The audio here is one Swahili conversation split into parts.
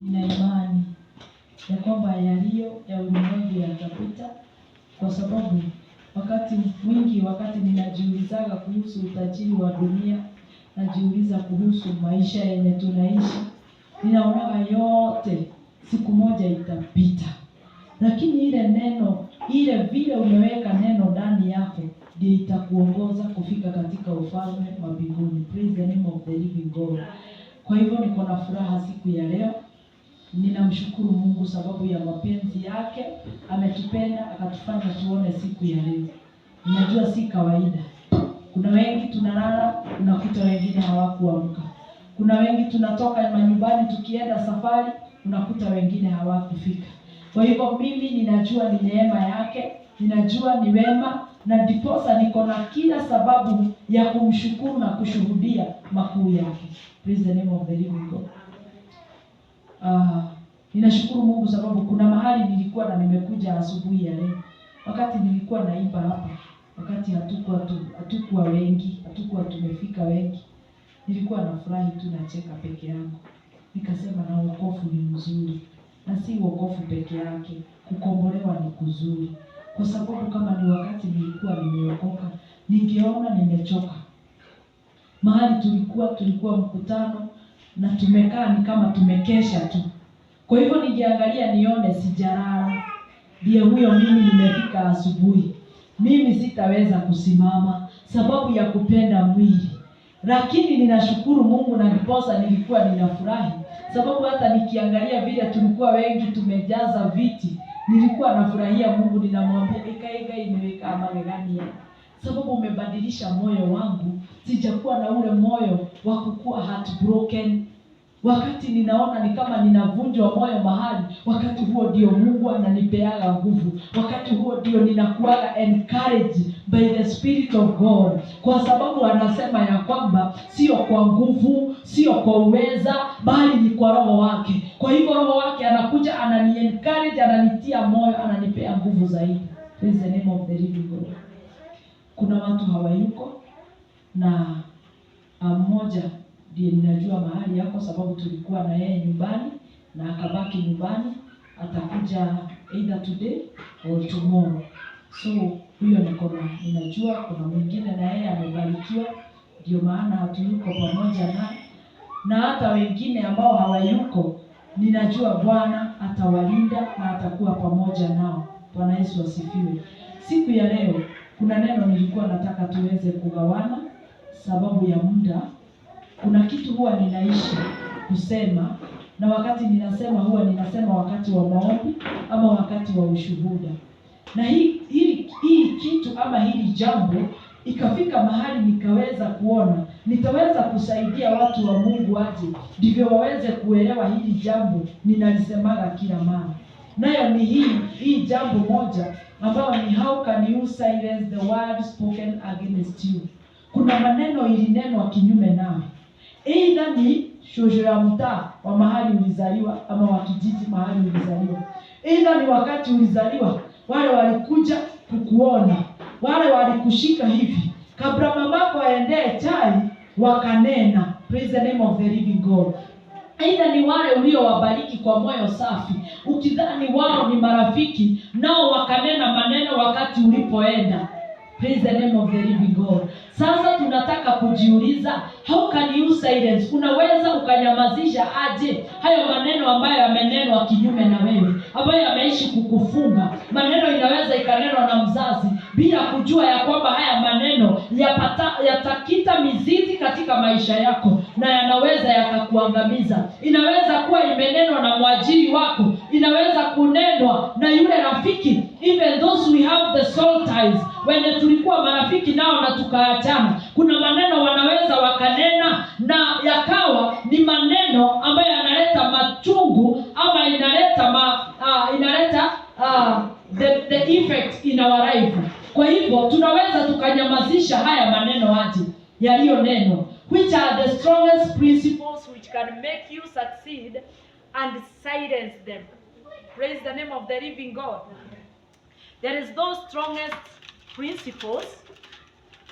Nina imani ya kwamba yaliyo ya ulimwengu yatapita, kwa sababu wakati mwingi, wakati ninajiulizaga kuhusu utajiri wa dunia, najiuliza kuhusu maisha yenye tunaishi, ninaonaga yote siku moja itapita, lakini ile neno ile vile umeweka neno ndani yako ndio itakuongoza kufika katika ufalme wa mbinguni. Praise the name of the living God. Kwa hivyo niko na furaha siku ya leo. Ninamshukuru Mungu sababu ya mapenzi yake, ametupenda akatufanya tuone siku ya leo. Ninajua si kawaida. Kuna wengi tunalala, unakuta wengine hawakuamka. Kuna wengi tunatoka manyumbani tukienda safari, unakuta wengine hawakufika. Kwa hivyo mimi ninajua ni neema yake, ninajua ni wema, na ndiposa niko na kila sababu ya kumshukuru na kushuhudia makuu yake. Praise the name of the living God. Ninashukuru Mungu sababu kuna mahali nilikuwa na nimekuja asubuhi ya leo. Wakati nilikuwa naimba hapa, wakati hatukuwa wengi, hatukuwa tumefika wengi. Nilikuwa nafurahi tu nacheka peke yangu. Nikasema na wokovu ni mzuri. Na si wokovu peke yake, kukombolewa ni kuzuri. Kwa sababu kama ni wakati nilikuwa nimeokoka, ningeona nimechoka. Mahali tulikuwa mkutano na tumekaa ni kama tumekesha tu. Kwa hivyo ningeangalia nione sijalala. Ndiye huyo mimi nimefika asubuhi. Mimi sitaweza kusimama sababu ya kupenda mwili. Lakini ninashukuru Mungu na ndiposa nilikuwa ninafurahi sababu hata nikiangalia vile tulikuwa wengi tumejaza viti, nilikuwa nafurahia Mungu, ninamwambia ika imeweka magegania sababu umebadilisha moyo wangu, sijakuwa na ule moyo wa kukuwa heartbroken. Wakati ninaona ni kama ninavunjwa moyo mahali, wakati huo ndio Mungu ananipeaga nguvu. Wakati huo ndio ninakuaga encouraged by the Spirit of God, kwa sababu anasema ya kwamba sio kwa nguvu, sio kwa uweza, bali ni kwa Roho wake. Kwa hivyo Roho wake anakuja, anani encourage, ananitia moyo, ananipea nguvu zaidi. Praise the name of the living God. Kuna watu hawayuko na mmoja ndiye ninajua mahali yako, sababu tulikuwa na yeye nyumbani na akabaki nyumbani. Atakuja either today or tomorrow. So huyo niko na ninajua. Kuna mwingine na yeye amebarikiwa, ndio maana hatuyuko pamoja naye, na hata wengine ambao hawayuko, ninajua Bwana atawalinda na atakuwa pamoja nao. Bwana Yesu asifiwe. Siku ya leo kuna neno nilikuwa nataka tuweze kugawana, sababu ya muda. Kuna kitu huwa ninaishi kusema, na wakati ninasema huwa ninasema wakati wa maombi ama wakati wa ushuhuda, na hii kitu ama hili jambo ikafika mahali nikaweza kuona nitaweza kusaidia watu wa Mungu aje ndivyo waweze kuelewa hili jambo ninalisemaga kila mara, nayo ni hii jambo moja ambayo ni "How can you silence the word spoken against you?" Kuna maneno ilinenwa kinyume nawe, either ni shosho ya mtaa wa mahali ulizaliwa ama wa kijiji mahali ulizaliwa, either ni wakati ulizaliwa, wale walikuja kukuona, wale walikushika hivi kabla mamako aendee chai wakanena. Praise the name of the living God. Aidha ni wale uliowabariki kwa moyo safi, ukidhani wao ni marafiki, nao wakanena maneno wakati ulipoenda. Praise the name of the living God. Sasa tunataka kujiuliza, how can you silence? Unaweza ukanyamazisha aje hayo maneno ambayo yamenenwa kinyume na wewe, ambayo yameishi kukufunga? Maneno inaweza ikanenwa na mzazi bila kujua ya kwamba haya maneno yatakita mizizi katika maisha yako na yanaweza yakakuangamiza. Inaweza kuwa imenenwa na mwajiri wako, inaweza kunenwa na yule rafiki, even those we have the soul ties, wenye tulikuwa marafiki nao na tukaachana. Kuna maneno wanaweza wakanena na yakawa ni maneno ambayo yanaleta machungu ama inaleta the effect in our life. Kwa hivyo tunaweza tukanyamazisha haya maneno aje yaliyonenwa? Which are the strongest principles which can make you succeed and silence them? Praise the name of the living God. There is those strongest principles.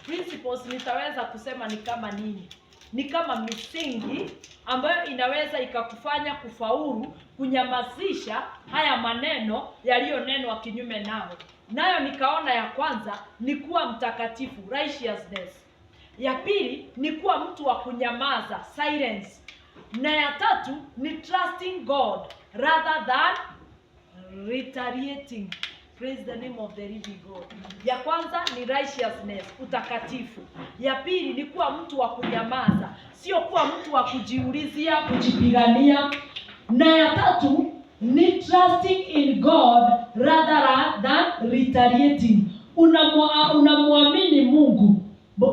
Principles nitaweza kusema ni kama nini? ni kama misingi ambayo inaweza ikakufanya kufaulu kunyamazisha haya maneno yaliyonenwa kinyume nawe. Nayo nikaona ya kwanza ni kuwa mtakatifu, righteousness. Ya pili ni kuwa mtu wa kunyamaza, silence. Na ya tatu ni trusting God rather than retaliating. Praise the name of the living God. Ya kwanza ni righteousness, utakatifu. Ya pili ni kuwa mtu wa kunyamaza, sio kuwa mtu wa kujiulizia, kujipigania. Na ya tatu ni trusting in God rather than retaliating. Unamwamini Mungu.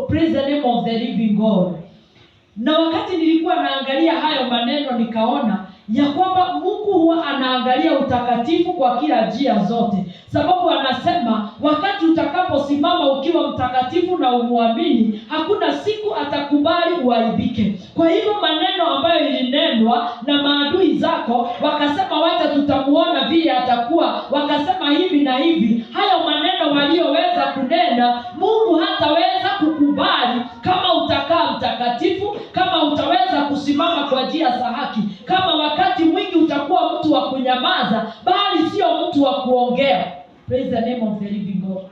Praise the name of the living God. Na wakati nilikuwa naangalia hayo maneno nikaona ya kwamba Mungu huwa anaangalia utakatifu kwa kila njia zote, sababu anasema wakati utakaposimama ukiwa mtakatifu na umwamini, hakuna siku atakubali uaibike. Kwa hivyo maneno ambayo ilinenwa na maadui zako, wakasema wacha tutamuona vile atakuwa, wakasema hivi na hivi, hayo maneno walioweza kunena, Mungu hataweza kukubali kama utakaa mtakatifu, kama utaweza kusimama kwa njia za haki, kama wakati mwingi utakuwa mtu wa kunyamaza, bali sio mtu wa kuongea. Praise the name of the living God.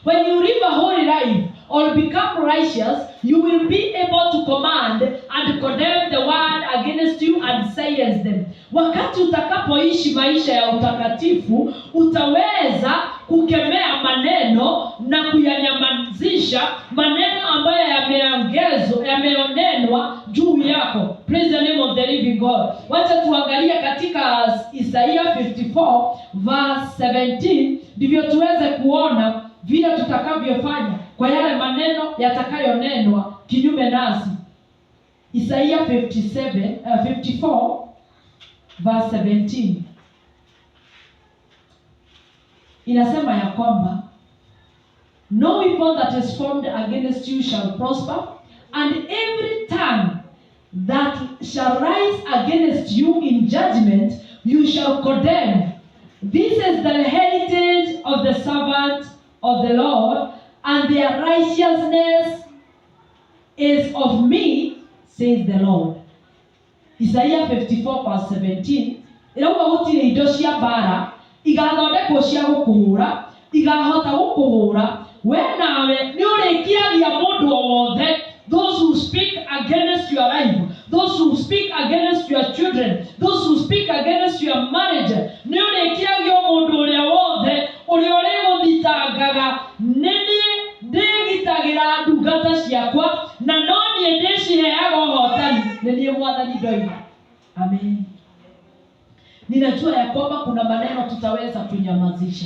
When you live a holy life or become righteous, you will be able to command and condemn the word against you and silence them. Wakati utakapoishi maisha ya utakatifu, utaweza kukemea maneno na kuyanyamazisha maneno ambayo yameongezwa, yamenenwa juu yako. Praise the name of the living God. Wacha tuangalie katika Isaia 54 verse 17, ndivyo tuweze kuona vile tutakavyofanya kwa yale maneno yatakayonenwa kinyume nasi. Isaia 57, 54 verse 17 inasema ya kwamba, "No weapon that is formed against you shall prosper, and every tongue that shall rise against you in judgment you shall condemn. This is the heritage of the servant of the Lord, and their righteousness is of me, says the Lord." Isaiah 54 verse 17 ĩrauga gũtirĩ indo cia mbara igathondekwo cia gũkũhũra igahota gũkũhũra. We nawe nĩ ũrĩkiragia mũndũ o wothe, those who speak against your life, those who speak against your children, those who speak against your marriage, nĩ ũrĩkiragia mũndũ ũrĩa wothe ũrĩa ũrĩgũthitangaga. Nĩ niĩ ndĩgitagĩra ndungata ciakwa na no niĩ ndĩciheaga ũhotani, nĩ niĩ Mwathani ndoiga. Amen. Ninajua ya kwamba kuna maneno tutaweza kunyamazisha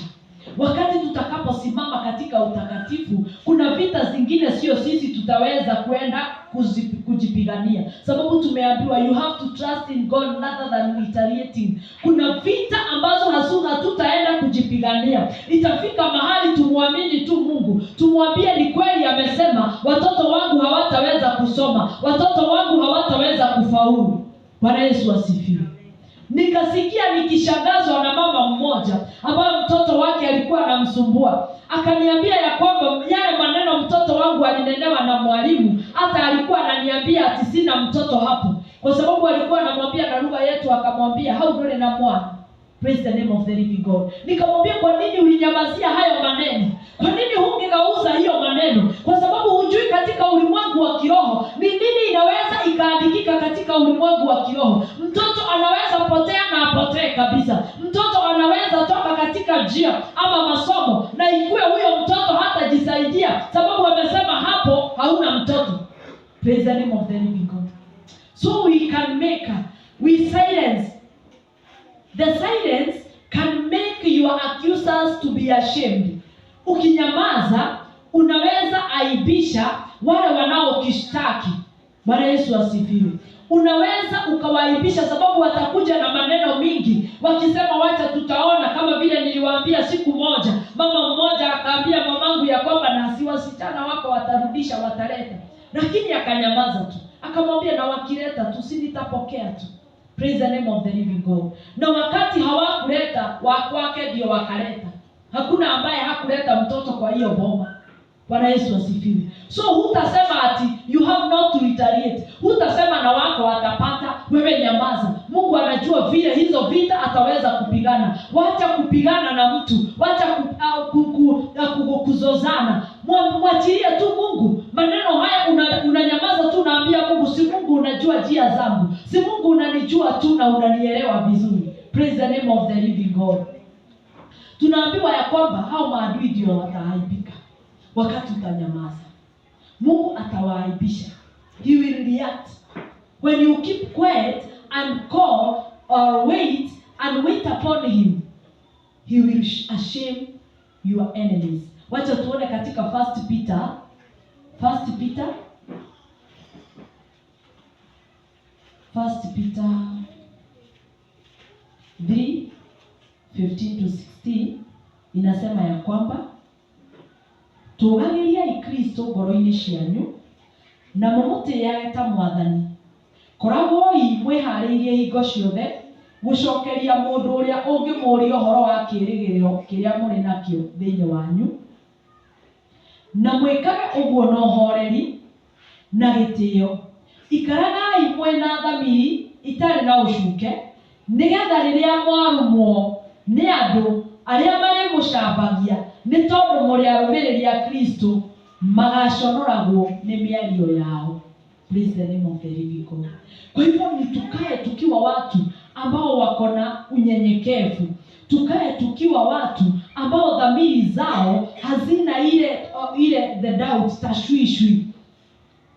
wakati tutakaposimama katika utakatifu. Kuna vita zingine sio sisi tutaweza kwenda kujipigania, sababu tumeambiwa you have to trust in God rather than retaliating. Kuna vita ambazo hatutaenda kujipigania. Itafika mahali tumwamini tu Mungu, tumwambie ni kweli amesema watoto wangu hawataweza kusoma, watoto wangu hawataweza kufaulu. Bwana Yesu asifiwe. Nikasikia nikishangazwa na mama mmoja ambaye mtoto wake alikuwa anamsumbua. Akaniambia ya kwamba yale maneno mtoto wangu alinenewa na mwalimu, hata alikuwa ananiambia ati sina mtoto hapo, kwa sababu alikuwa anamwambia na lugha yetu, akamwambia, "Hau ndũrĩ na mwana." Praise the name of the living God. Nikamwambia, "Kwa nini ulinyamazia hayo maneno? Kwa nini hungegeuza hiyo maneno?" Kwa sababu hujui katika ulimwengu wa kiroho ni nini inaweza ikaandikika katika ulimwengu wa kiroho. Mtoto anaweza potea na apotee kabisa. Mtoto anaweza toka katika njia ama masomo na ikuwe huyo mtoto hatajisaidia, sababu amesema hapo hauna mtoto. Praise the name of the living God. So we can make we silence. The silence can make your accusers to be ashamed. Ukinyamaza unaweza aibisha wale wanaokishtaki. Bwana Yesu asifiwe. Unaweza ukawaibisha sababu watakuja na maneno mingi wakisema wacha tutaona. Kama vile niliwaambia siku moja, mama mmoja akaambia mamangu ya kwamba na si wasichana wako watarudisha, wataleta, lakini akanyamaza tu, akamwambia na wakileta tu si nitapokea tu. Praise the name of the living God. Na wakati hawakuleta, wa kwake ndio wakaleta. Hakuna ambaye hakuleta mtoto kwa hiyo boma. Bwana Yesu asifiwe. So hutasema ati you have not to retaliate. Hutasema na wako watapata, wewe nyamaza. Mungu anajua vile hizo vita ataweza kupigana. Wacha kupigana na mtu, wacha kuzozana. Mwachilie tu Mungu. Maneno haya unanyamaza tu, unaambia Mungu, si Mungu unajua njia zangu, si Mungu unanijua tu na unanielewa vizuri. Praise the name of the living God. Tunaambiwa ya kwamba hao maadui ndio wataaibika wakati utanyamaza. Mungu atawaaibisha. He will react. When you keep quiet and call or wait and wait upon him, he will ashame your enemies. Wacha tuone katika First Peter, First Peter, First Peter 3:15 to 16 inasema ya kwamba tũgagĩriai Kristo ngoro-inĩ cianyu na mũmũtĩage ta mwathani. Koragwoi mwĩharĩirie hingo ciothe gũcokeria mũndũ ũrĩa ũngĩmũũria ũhoro wa kĩĩrĩgĩrĩro kĩrĩa mũrĩ nakĩo thĩinĩ wanyu, na mwĩkage ũguo na ũhoreri na gĩtĩo. Ikaragai mwĩna thamiri itarĩ na ũcuke, nĩgetha rĩrĩa mwarumwo nĩ andũ arĩa marĩmũcambagia nĩ tondũ mũrĩ arũmĩrĩri a Kristo, magaconoragwo nĩ mĩario yao. Praise the name of the living God. Kwa hivyo ni tukae tukiwa watu ambao wako na unyenyekevu, tukae tukiwa watu ambao dhamiri zao hazina ile the doubt, tashwishwi,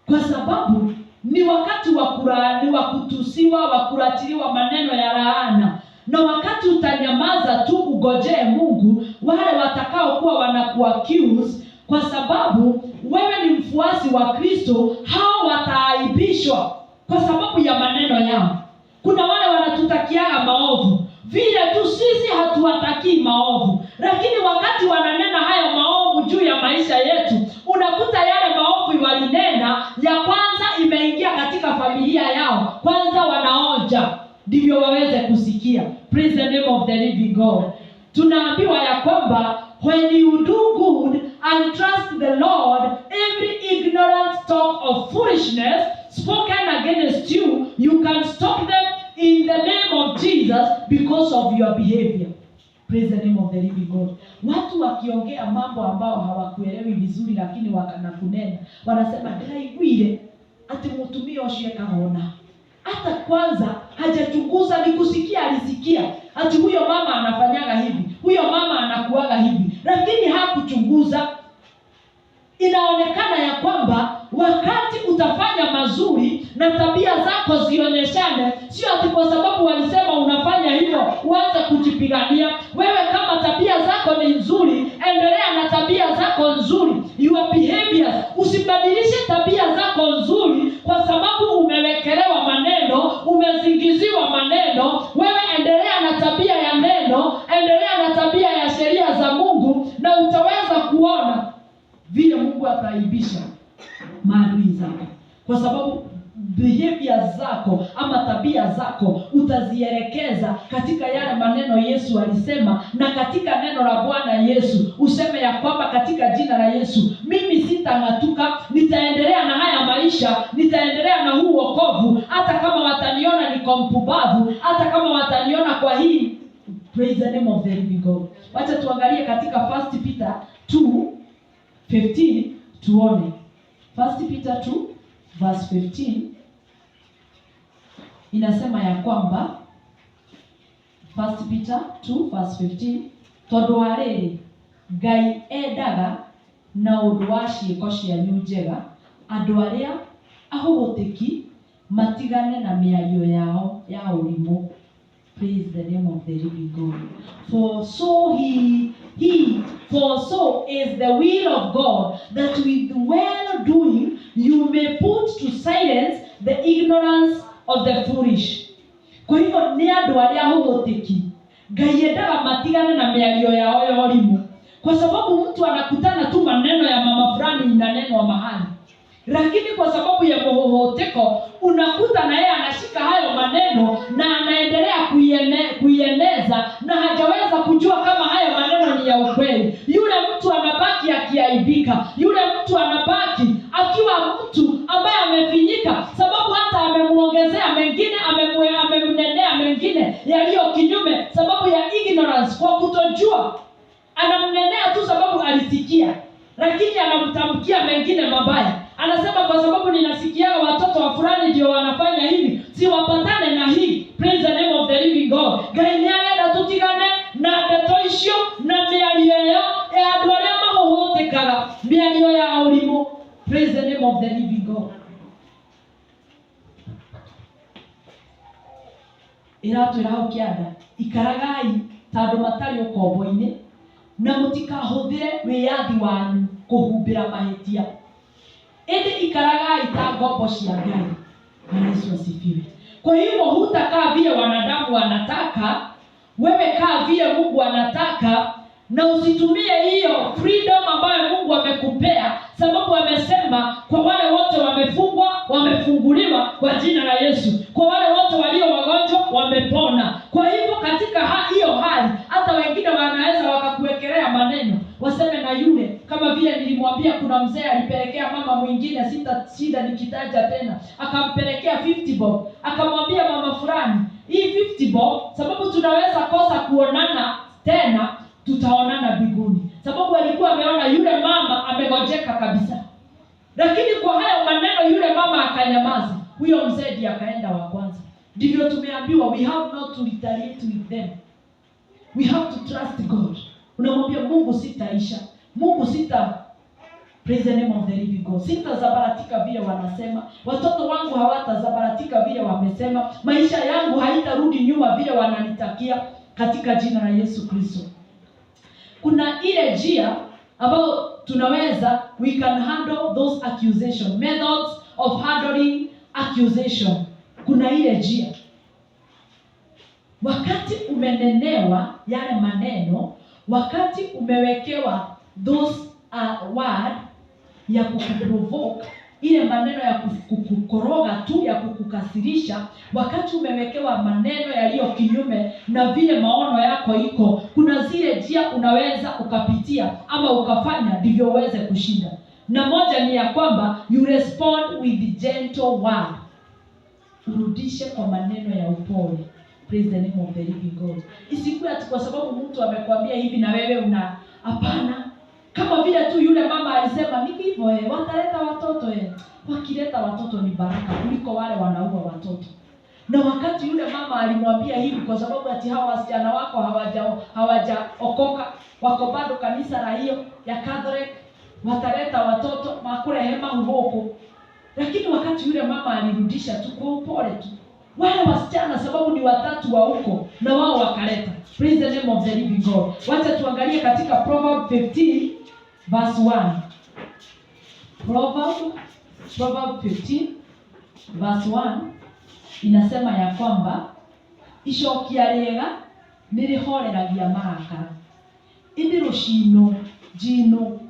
kwa sababu ni wakati wa kulaaniwa, kutusiwa, wa kuratiliwa maneno ya laana. Na wakati utanyamaza tu ugojee Mungu, wale watakaokuwa wanakuaccuse kwa sababu wewe ni mfuasi wa Kristo, hao wataaibishwa kwa sababu ya maneno yao. Kuna wale wanatutakiaga maovu, vile tu sisi hatuwatakii maovu, lakini wakati wananena hayo maovu juu ya maisha yetu, unakuta yale maovu walinena ya kwanza imeingia katika familia yao, kwanza wanaonja ndivyo waweze kusikia. Praise the name of the living God. Tunaambiwa ya kwamba when you do good and trust the Lord, every ignorant talk of foolishness spoken against you, you can stop them in the name of Jesus because of your behavior. Praise the name of the living God. Watu wakiongea mambo ambao hawakuelewi vizuri, lakini wakanakunena, wanasema ndĩraiguire ati mũtumia ũcio ekagona. Hata kwanza hajachunguza, ni kusikia alisikia ati huyo mama anafanyaga hivi, huyo mama anakuaga hivi, lakini hakuchunguza. Inaonekana ya kwamba wakati utafanya mazuri na tabia zako zionyeshane, sio ati kwa sababu walisema unafanya hivyo uanze kujipigania. Wewe kama tabia zako ni nzuri, endelea na tabia zako nzuri, your behaviors. Usibadilishe tabia zako nzuri kwa sababu umewekelewa maneno, umezingiziwa maneno. Wewe endelea na tabia ya neno, endelea na tabia ya sheria za Mungu, na utaweza kuona vile Mungu ataaibisha maadui zako, kwa sababu behavior zako ama tabia zako utazielekeza katika yale maneno Yesu alisema, na katika neno la Bwana Yesu useme ya kwamba katika jina la Yesu mimi sitang'atuka, nitaendelea na haya maisha, nitaendelea na huu wokovu, hata kama wataniona niko mpumbavu, hata kama wataniona kwa hii. Praise the name of the living God. Wacha tuangalie katika 1 Peter 2:15 tuone. 1 Peter 2 verse 15 inasema ya kwamba 1 Peter 2 verse 15, tondũ wa rĩrĩ Ngai endaga na ũndũ wa ciĩko cianyu njega andũ arĩa ahũgũtĩki matigane na mĩario yao ya ũrimũ. Praise the name of the living God. For so he, he, for so is the will of God, that with well doing you may put to silence the ignorance of the foolish. Kwa hivyo nĩ andũ arĩa ahũgũtĩki Ngai endaga matigane na mĩario yao ya ũrimũ, kwa sababu mtu anakutana tu maneno ya mama fulani inanenwa mahali, lakini kwa sababu ya mhohoteko unakuta na yeye anashika hayo maneno na anaendelea kuieneza na hajaweza kujua kama hayo maneno ni ya ukweli. Yule mtu anabaki akiaibika, yule yaliyo kinyume sababu ya ignorance, kwa kutojua. Anamnenea tu sababu alisikia, lakini anamtamkia mengine mabaya. Anasema kwa sababu ninasikia watoto wa fulani ndio wanafanya hivi, siwapatane na hii. Praise the name of the living God. Ngai nĩ arenda tũtigane na ndeto icio na mĩario ĩyo ya andũ arĩa mahũhũtĩkaga, mĩario ya ũrimũ. Praise the name of the living God. Ĩratwĩra hau kĩanda, ikaragai ta andũ matarĩ ũkombo-inĩ na mũtikahũthĩre wĩyathi wanyu kũhumbĩra mahĩtia, ĩndĩ ikaragai ta ngombo cia Ngai. Bwana Yesu asifiwe. Kwa hivyo hutakaa vile wanadamu wanataka, wewe kaa vile Mungu anataka, na usitumie hiyo freedom ambayo Mungu amekupea, sababu amesema kwa wale wote wamefungwa wamefunguliwa kwa jina la Yesu, kwa wale wote walio wagonjwa wamepona. Kwa hivyo katika hiyo hali, hata wengine wanaweza wakakuwekelea maneno, waseme na yule, kama vile nilimwambia, kuna mzee alipelekea mama mwingine, sita shida nikitaja tena, akampelekea 50 bob, akamwambia mama fulani, hii 50 bob, sababu tunaweza kosa kuonana tena, tutaonana mbinguni, sababu alikuwa ameona yule mama amegojeka kabisa. Lakini kwa hayo maneno yule mama akanyamaza, huyo mzee ndiye akaenda wa kwanza. Ndivyo tumeambiwa, we have not to retaliate with them, we have to trust God. Unamwambia Mungu, sitaisha, Mungu sita, praise the name of the living God, sitazabaratika vile wanasema, watoto wangu hawatazabaratika vile wamesema, maisha yangu haitarudi nyuma vile wananitakia, katika jina la Yesu Kristo. Kuna ile njia ambayo tunaweza, we can handle those accusation, methods of handling accusation. Kuna ile njia, wakati umenenewa yale maneno, wakati umewekewa those word ya kukuprovoke, ile maneno ya kukukoroga tu, ya kukukasirisha, wakati umewekewa maneno yaliyo kinyume na vile maono yako iko, kuna zile njia unaweza ukapitia ama ukafanya ndivyo uweze kushinda. Na moja ni ya kwamba you respond with gentle word, urudishe kwa maneno ya upole. Praise the name of the living God. Isikuwe ati kwa sababu mtu amekwambia hivi na wewe una, hapana. Kama vile tu yule mama alisema ni hivyo, wataleta watoto. Wakileta watoto ni baraka kuliko wale wanaua watoto. Na wakati yule mama alimwambia hivi, kwa sababu ati hawa wasichana wako hawajaokoka, wako bado kanisa la hiyo ya Catholic, wataleta watoto makurehema huko. Lakini wakati yule mama alirudisha tu kwa upole tu, wale wasichana sababu ni watatu wa huko, na wao wakaleta. Praise the name of the living God. Wacha tuangalie katika Proverb 15 verse 1. Proverb 15 verse 1 inasema ya kwamba icokia rĩega nĩrĩhoreragia marakara, ĩndĩ rũcino njino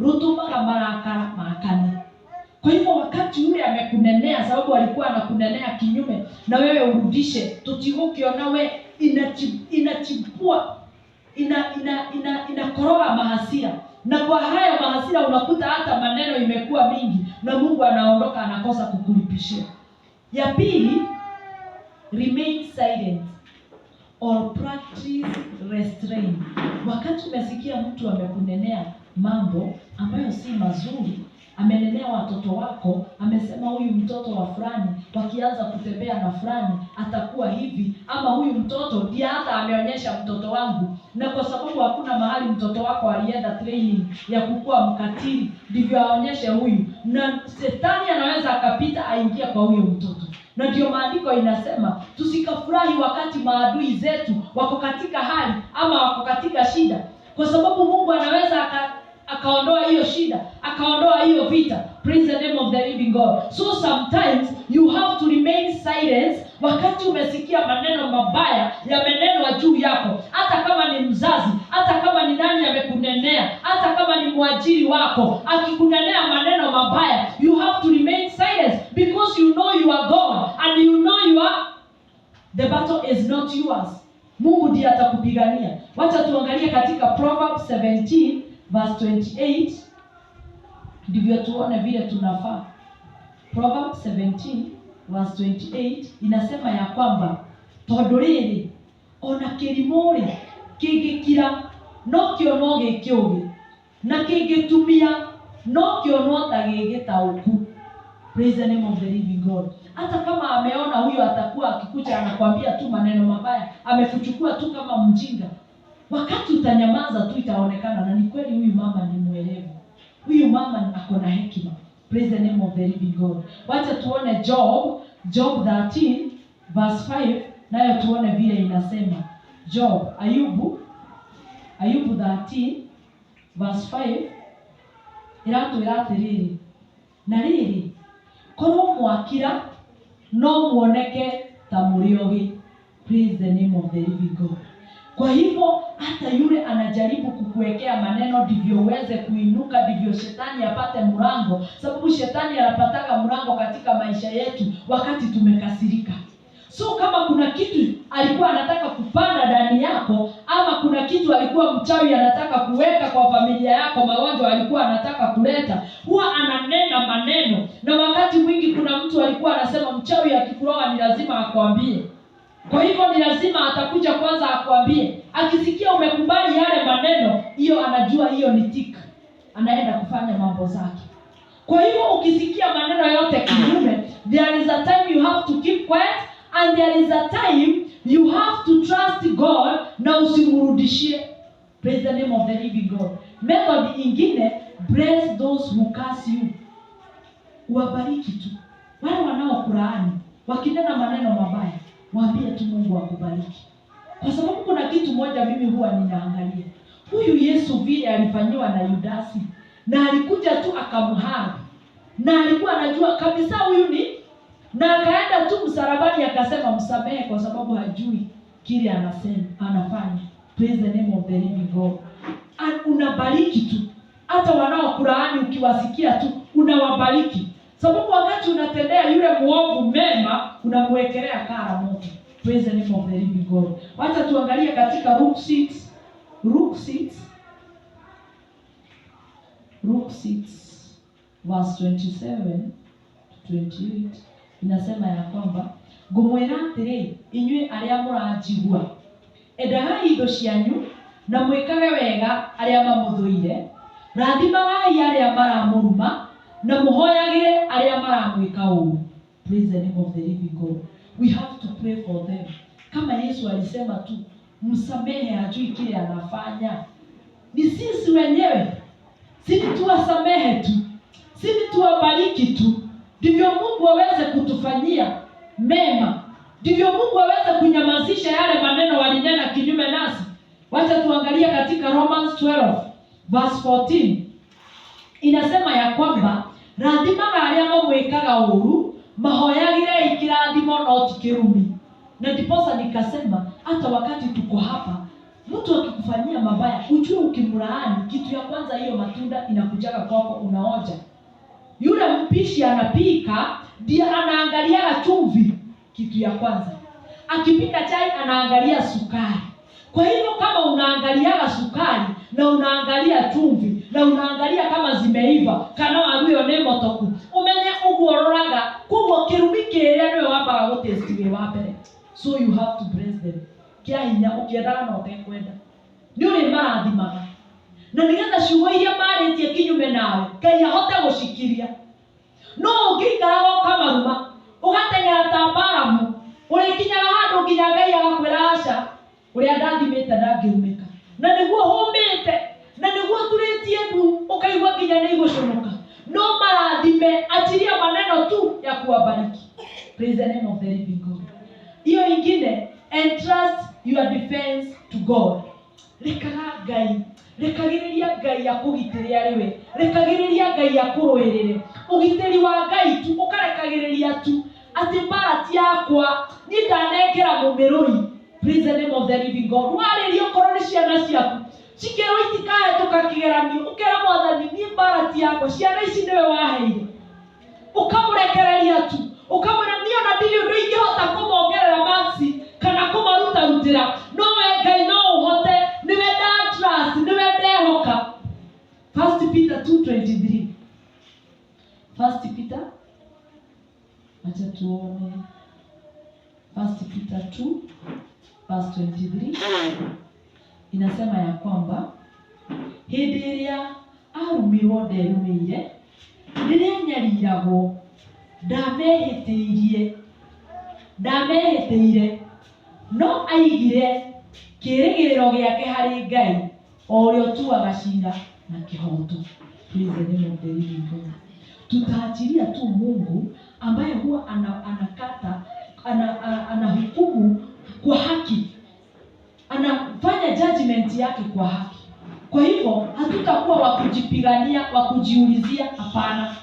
rũtũmaga marakara makane. Kwa hivyo wakati yule amekunenea, sababu alikuwa anakunenea kinyume na wewe urudishe, tutigũkĩona we inachipua, inakoroga mahasira, na kwa hayo mahasira unakuta hata maneno imekuwa mingi, na Mungu anaondoka, anakosa kukulipishia. Ya pili, remain silent or practice restraint. Wakati umesikia mtu amekunenea mambo ambayo si mazuri, amenenea watoto wako, amesema huyu mtoto wa fulani wakianza kutembea na fulani atakuwa hivi, ama huyu mtoto ndiye hata ameonyesha mtoto wangu, na kwa sababu hakuna mahali mtoto wako alienda training ya kukua mkatili, ndivyo aonyeshe huyu, na shetani anaweza akapita aingie kwa huyo mtoto. Na ndio maandiko inasema tusikafurahi wakati maadui zetu wako katika hali ama wako katika shida, kwa sababu Mungu anaweza akaondoa hiyo shida, akaondoa hiyo vita. Praise the name of the living God. So sometimes you have to remain silent wakati umesikia maneno mabaya yamenenwa juu yako, hata kama ni mzazi, hata kama ni nani amekunenea, hata kama ni mwajiri wako akikunenea maneno mabaya, you have to remain silent because you know you are God and you know you are the battle is not yours. Mungu ndiye atakupigania. Wacha tuangalie katika Proverbs 17 verse 28, ndivyo tuone vile tunafaa. Proverbs 17 verse 28 inasema ya kwamba tondũ rĩrĩ Kĩrimũ rĩ kĩngĩkira no kĩonwo gĩ kĩũgĩ, na kĩngĩtumia no kĩonwo ta gĩ gĩtaũku. Praise the name of the living God. Hata kama ameona huyo atakuwa akikuja anakwambia tu maneno mabaya, amekuchukua tu kama mjinga, wakati utanyamaza tu itaonekana na ni kweli huyu mama ni mwerevu, huyu mama ako na hekima. Praise the name of the living God. Wacha tuone Job 13 verse 5, nayo tuone vile inasema. Job, Ayubu, Ayubu 13 verse 5 ĩratwĩra atĩrĩrĩ, na rĩrĩ, korwo mwakira no muoneke ta mũrĩ ogĩ. Praise the name of the living God. Kwa hivyo hata yule anajaribu kukuwekea maneno ndivyo uweze kuinuka, ndivyo shetani apate mlango, sababu shetani anapataka mlango katika maisha yetu wakati tumekasirika. So kama kuna kitu alikuwa anataka kupanda ndani yako, ama kuna kitu alikuwa mchawi anataka kuweka kwa familia yako, magonjwa alikuwa anataka kuleta, huwa ananena maneno. Na wakati mwingi kuna mtu alikuwa anasema mchawi akikuroga ni lazima akwambie. Kwa hivyo ni lazima atakuja kwanza akwambie. Akisikia umekubali yale maneno, hiyo anajua hiyo ni tick, anaenda kufanya mambo zake. Kwa hivyo ukisikia maneno yote kinyume, there is a time you have to keep quiet and there is a time you have to trust God na usimrudishie. Praise the name of the living God. Method ingine, bless those who curse you. Uwabariki tu wale wanaokulaani, wakinena maneno mabaya, waambie tu Mungu akubariki, kwa sababu kuna kitu moja mimi huwa ninaangalia huyu Yesu vile alifanyiwa na Yudasi, na alikuja tu akamhug, na alikuwa anajua kabisa huyu ni, na akaenda tu msalabani akasema msamehe, kwa sababu hajui kile anasema anafanya. Praise the name of the living God. And unabariki tu hata wanaokulaani, ukiwasikia tu unawabariki, sababu wakati unatendea yule muovu mema unamwekelea kara moto. Praise the name of the living God. Wacha tuangalie katika Luke 6, Luke 6, Luke 6 verse 27 to 28 inasema ya kwamba, ngũmwĩra atĩrĩ inyuĩ arĩa mũranjigua, endagai thũ cianyu na mwĩkage wega arĩa mamũthũire, rathimagai arĩa maramũruma na mũhoyagĩre arĩa maramwĩka ũũru. Praise the name of the living God. We have to pray for them. Kama Yesu alisema tu msamehe, hajui kile anafanya. Ni sisi wenyewe, si ni tuwasamehe tu, si ni tuwabariki tu, ndivyo Mungu aweze kutufanyia mema, ndivyo Mungu aweze kunyamazisha yale maneno walinena kinyume nasi. Wacha tuangalie katika Romans 12 verse 14, inasema ya kwamba rathimaga arĩa mamwĩkaga ũũru, mahoyagĩrei kĩrathimo no ti kĩrumi. Na ndiposa nikasema hata wakati tuko hapa, mtu akikufanyia mabaya ujue ukimlaani, kitu ya kwanza hiyo matunda inakujaga kwako, unaoja. Yule mpishi anapika ndiye anaangaliaga chumvi, kitu ya kwanza. Akipika chai anaangalia sukari. Kwa hivyo kama unaangaliaga sukari na unaangalia chumvi na unaangalia kama zimeiva kana waru ĩyo nĩ motoku, umenye ũguo ũroraga, koguo kĩrumi kĩrĩa nĩwe wambaga gũtaste wĩ wa mbere. So you have to bless them kĩa hinya, ũkĩendaga na ũtekwenda, nĩ ũrĩ marathimaga na nĩgetha ciugo iria marĩtie kinyume nawe Ngai ahote gũcikiria. No ũngĩikaraga ũkamaruma, ũgateng'era ta Baramu, ũrĩkinyaga handũ nginya Ngai agakwĩra aca, ũrĩa ndathimĩte ndangĩrumĩka, na nĩguo hũmĩte na nĩguo turĩtie ndu ũkaigua nginya nĩ igũconoka. No marathime, achilia maneno tu ya kuwabariki. Praise the name of the living God. Hiyo ingine, entrust your defense to God. Rekaga Ngai, rekagĩrĩria Ngai akũgitĩre arĩ we, rekagĩrĩria Ngai akũrũĩrĩre. Ũgitĩri wa Ngai tu ũkarekagĩrĩria tu atĩ mbara ti yakwa, niĩ ndanengera mũmĩrũi. Praise the name of the living God. Warĩria okorwo nĩ ciana ciaku cikĩrwo itikahĩtũka kĩgeranio, ũkera Mwathani, niĩ mbara ti yakwa, ciana ici nĩwe waheire. Ũkamũrekereria tu, ũkamwĩra niĩ ona ndirĩ ũndũ ingĩhota kũmongerera marks kana kũmarutarutĩra, no we Ngai no ũhote, nĩwe nda trust, nĩwe ndehoka. First Peter 2:23. First Peter, acha tuone First Peter 2 verse 23 inasema ya kwamba hĩndĩ ĩrĩa arumirwo nderumĩire, rĩrĩa nyariragwo ndamehĩtĩirie, ndamehĩtĩire, no aigire kĩĩrĩgĩrĩro gĩake harĩ Ngai o ũrĩa ũtuaga cira na kĩhooto. Praise the name of the living God. Tutaachilia tu Mungu ambaye huwa anakata anahukumu kwa haki, anafanya judgment yake kwa haki. Kwa hivyo hatutakuwa wa kujipigania, wa kujiulizia, hapana.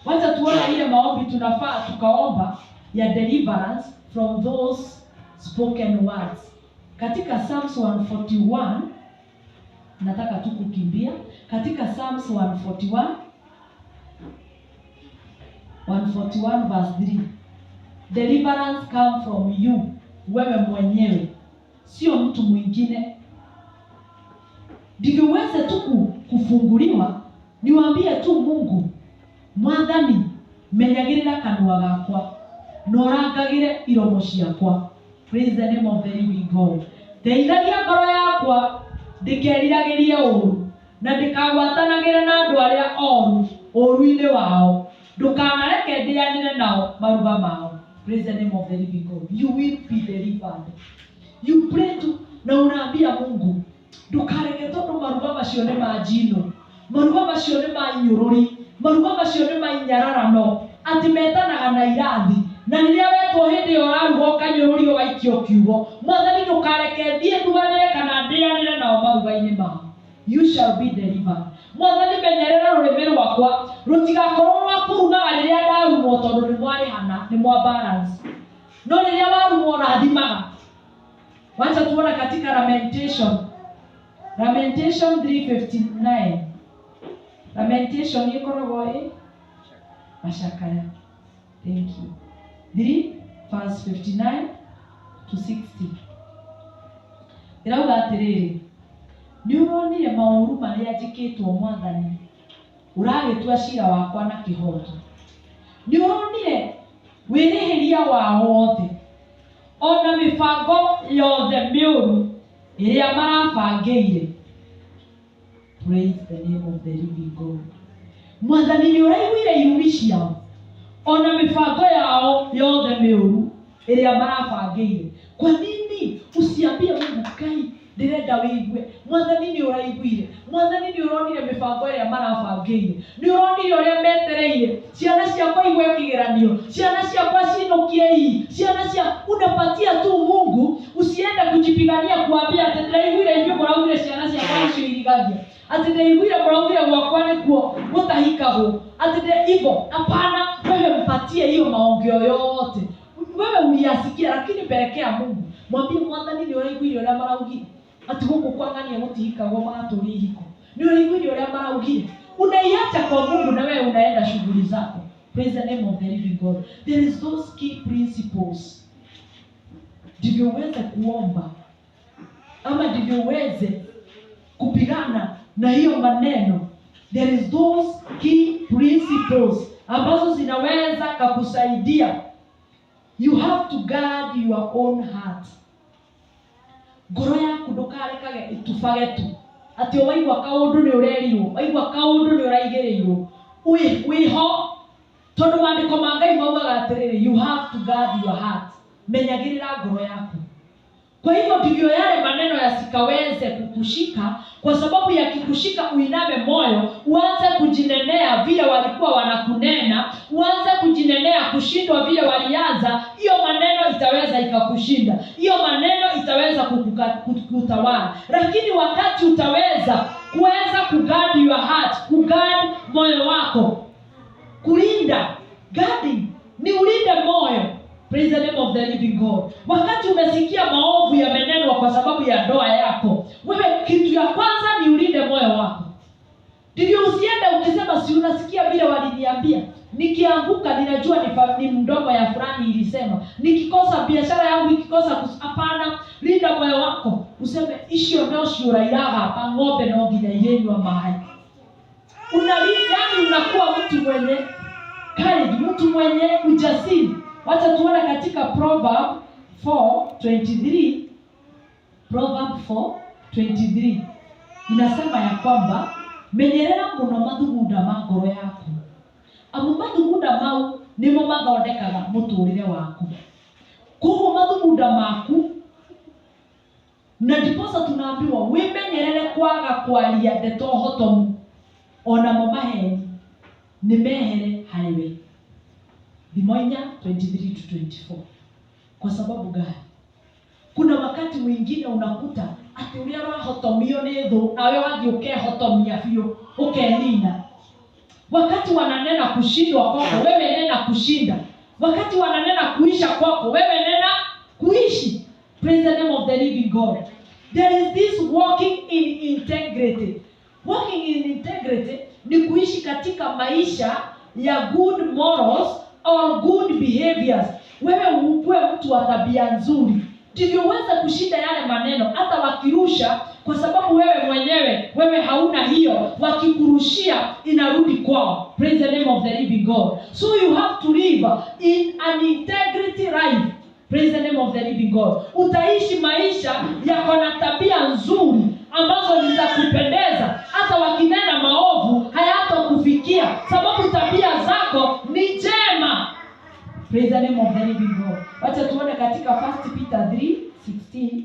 Wacha tuone ile maombi tunafaa tukaomba ya deliverance from those spoken words. Katika Psalms 141, nataka tu kukimbia katika Psalms 141, 141 verse 3. Deliverance come from you, wewe mwenyewe, sio mtu mwingine. Ndivyo uweze tu kufunguliwa, niwaambie tu Mungu, Mwathani, menyagĩrĩra kanua gakwa na ũrangagĩre iromo ciakwa. Praise the name of the living God. Teithagia ngoro yakwa ndĩkeriragĩrie ũũru na ndĩkagwatanagĩre na andũ arĩa oru ũũru-inĩ wao, ndũkanareke ndĩanĩre nao maruga mao. Praise the name of the living God. You will be delivered. You pray to na unaambia Mungu, ndũkareke, tondũ maruga macio nĩ ma njino, maruga macio nĩ ma inyũrũri, maruga macio nĩ ma inyararano, atĩ metanaga na irathi, na rĩrĩa wetwo hĩndĩ ĩyo ũraruga ũkanyũrũrio, ũgaikio kiugo. Mwathani, ndũkareke thiĩ nduganĩre kana ndĩanĩre nao maruga-inĩ mao. You shall be delivered. Mwathani, menyerera rũrĩmĩ rwakwa rũtigakorwo rwa kũrumaga rĩrĩa ndarumwo, tondũ nĩ mwarĩhana, nĩ mwa balance, no rĩrĩa warumwo ũrathimaga. Wacha tuone katika Lamentation 3:59. Lamentation ĩkoragwo ĩ macakaya. Thank you. 3 verse 59 to 60 ĩrauga atĩrĩrĩ, nĩ ũronire maũru marĩa njĩkĩtwo, Mwathani, ũragĩtua cira wakwa na kĩhooto. Nĩ ũronire wĩrĩhĩria wao wothe, ona mĩbango yothe mĩũru ĩrĩa marabangĩire. Praise the name of the living God. Mwathani, nĩ ũraiguire irumi ciao, ona mĩbango yao yothe mĩũru ĩrĩa marabangĩire. Kwa nini usiambie Mungu, Ngai, ndĩrenda wĩigue? Mwathani, nĩ ũraiguire. Mwathani, nĩ ũronire mĩbango ĩrĩa marabangĩire, nĩ ũronire ũrĩa metereire ciana ciakwa igwe kĩgeranio, ciana ciakwa cinũkie ii ciana cia. Unapatia tu Mungu, usiende kujipigania kuambia atĩ ndĩraiguire inyuĩ mũraugire ciana ciakwa nĩcio irigagia, atĩ ndĩraiguire mũraugire gwakwa nĩkuo gũtahikagwo, atĩ ndĩ hivyo. Hapana, wewe mpatie hiyo maongeo yote wewe uliyasikia, lakini pelekea Mungu, mwambie, Mwathani, nĩ ũraiguire ũrĩa maraugire atĩ gũkũ kwang'ania gũtihikagwo, magatũria ihiko, nĩ ũraiguire ũrĩa maraugire. Unaiacha kwa Mungu na wewe unaenda shughuli zako. Praise the name of the living God. There is those key principles ndivyo uweze kuomba ama ndivyo uweze kupigana na hiyo maneno. There is those key principles ambazo zinaweza kakusaidia. You have to guard your own heart. Ngoro yaku ndũkarekage ĩtubage tu atĩ o waigua kaũndũ nĩ ũrerirwo, waigua kaũndũ nĩ ũraigĩrĩirwo, wĩho, tondũ maandĩko ma Ngai maugaga atĩrĩrĩ, you have to guard your heart. Menyagĩrĩra ngoro yaku. Kwa hivyo ndivyo yale maneno yasikaweze kukushika, kwa sababu yakikushika uiname moyo, uanze kujinenea vile walikuwa wanakunena, uanze kujinenea kushindwa vile walianza, hiyo maneno itaweza ikakushinda, hiyo maneno itaweza kutawala. Lakini wakati utaweza kuweza kuguard your heart, kuguard moyo wako, kulinda, guarding ni ulinde moyo. Praise the name of the living God. Wakati umesikia maovu yamenenwa kwa sababu ya ndoa yako, wewe kitu ya kwanza ni ulinde moyo wako, ndivyo usiende ukisema, si unasikia vile waliniambia, nikianguka ninajua ni mdomo ya fulani ilisema, nikikosa biashara yangu ikikosa. Hapana, linda moyo wako, useme icio no ciũrairaga hapa, ng'ombe no nginya irĩnyua maĩ. Yani unakuwa mtu mwenye courage, mtu mwenye ujasiri. Wacha tuone katika Proverb 4:23. Proverb 4:23 inasema ya kwamba, menyerera mũno mathugunda ma ngoro yaku, amu mathugunda mau nĩmo mathondekaga mũtũrĩre waku. Koguo mathugunda maku, na ndiposa tunaambiwa wĩmenyerere kwaga kwaria ndeto hotomu, onamo maheni nĩ mehere harĩ we. Thimo 4:23 to 24. Kwa sababu gani? Kuna wakati mwingine unakuta atĩ ũrĩa ũrahotomio nĩ thũ, nawe wathiĩ ũkehotomia biũ, ũkenina. Wakati wananena kushindwa kwako, wewe nena kushinda. Wakati wananena kuisha kwako, wewe nena kuishi. Praise the name of the living God. There is this walking in integrity. Walking in integrity ni kuishi katika maisha ya good morals or good behaviors. Wewe ukuwe mtu wa tabia nzuri, ndivyo uweze kushinda yale maneno, hata wakirusha, kwa sababu wewe mwenyewe, wewe hauna hiyo, wakikurushia inarudi kwao. Praise the name of the living God. So you have to live in an integrity life. Praise the name of the living God. Utaishi maisha yako na tabia nzuri ambazo ni za kupendeza, hata wakinena maovu hayatakufikia, sababu tabia zako ni njema. Praise the name of the living God. Wacha tuone katika 1 Peter 3:16.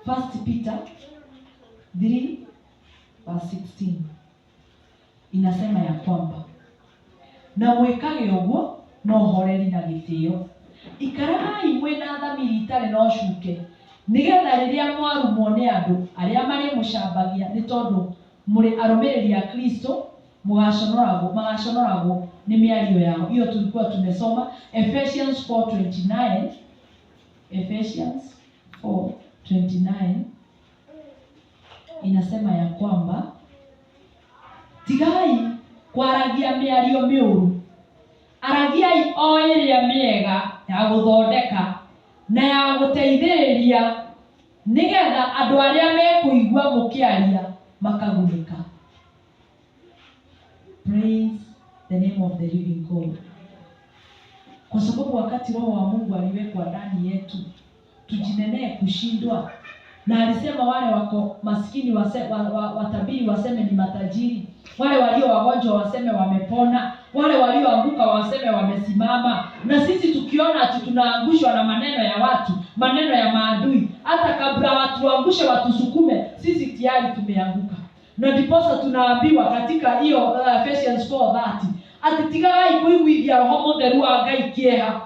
First Peter 3 verse 16 inasema ya kwamba, na mwĩkage ũguo na ũhoreri na gĩtĩo, ikaragai mwĩna thamiri itarĩ na ũcuke, nĩgetha rĩrĩa mwarumwo nĩ andũ arĩa marĩmũcambagia nĩ tondũ mũrĩ arũmĩrĩri a Kristo, mũgaconoragwo, magaconoragwo nĩ mĩario yao. Hiyo tulikuwa tumesoma Ephesians 4:29. Ephesians 4:29 inasema ya kwamba, tigai kwaragia mĩario mĩũru, aragiai o ĩrĩa mĩega ya gũthondeka na ya gũteithĩrĩria, nĩgetha andũ arĩa mekũigua mũkĩaria makagunĩka. Praise the name of the living God. Kwa sababu wakati Roho wa Mungu aliwekwa ndani yetu, tujinenee kushindwa. Na alisema wale wako maskini watabiri waseme ni matajiri, wale walio wagonjwa waseme wamepona, wale walioanguka waseme wamesimama. Na sisi tukiona ati tunaangushwa na maneno ya watu, maneno ya maadui, hata kabla watuangushe watusukume, sisi tayari tumeanguka. Na ndiposa tunaambiwa katika hiyo Ephesians 4:30 ati tigagai kũiguithia Roho Mũtheru wa Ngai kĩeha.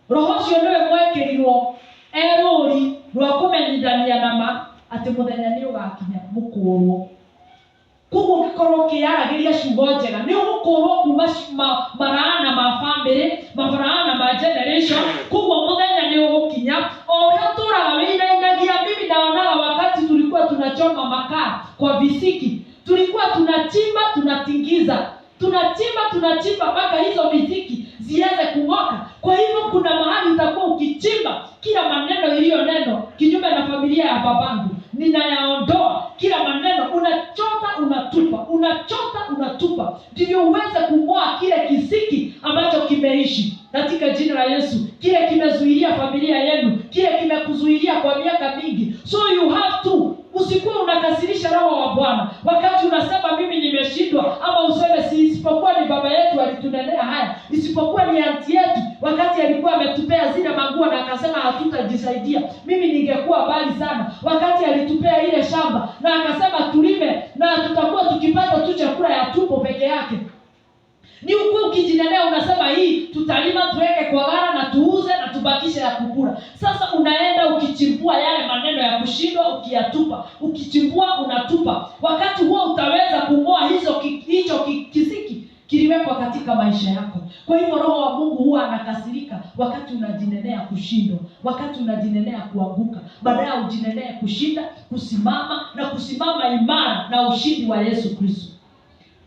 Roho ũcio nĩwe mwekĩrirwo e rũri rwa kũmenyithania na ma atĩ mũthenya nĩ ũgakinya mũkũrwo. Koguo ũngĩkorwo ũkĩyaragĩria ciugo njega, nĩ ũgũkũrwo kuma maraana ma family, maraana ma generation. Koguo mũthenya nĩ ũgũkinya o ũrĩa ũtũraga wĩinainagia. Mimi naonaga wakati tulikuwa tunachoma makaa kwa visiki, tulikuwa tunachimba, tunatingiza, tunachimba, tunachimba mpaka hizo visiki ziweze kung'oka. Kwa hivyo kuna mahali utakuwa ukichimba kila maneno iliyo neno kinyume na familia ya babangu, ninayaondoa. Kila maneno unachota, unatupa, unachota, unatupa, ndivyo uweze kung'oa kile kisiki ambacho kimeishi katika jina la Yesu, kile kimezuilia familia yenu, kile kimekuzuilia kwa miaka mingi. So you have to, usikuwe unakasirisha Roho wa Bwana wakati unasema mimi nimeshindwa, ama useme si isipokuwa ni baba yetu alitunenea haya, isipokuwa ni auntie yetu wakati alikuwa ametupea zile manguo na akasema hatutajisaidia, mimi ningekuwa mbali sana. Wakati alitupea ile shamba na akasema tulime na tutakuwa tukipata tu chakula ya tumbo peke yake. Ni ukuwe ukijinenea unasema hii tutalima tuweke kwa ghala na tuuze na tubakishe ya kukula. Sasa unaenda ukichimbua yale maneno ya kushindwa, ukiyatupa, ukichimbua unatupa. Wakati huo utaweza kung'oa hicho kisiki kiliwekwa katika maisha yako. Kwa hivyo Roho wa Mungu huwa anakasirika wakati unajinenea kushindwa, wakati unajinenea kuanguka. Badala ujinenee kushinda, kusimama na kusimama imara na ushindi wa Yesu Kristo.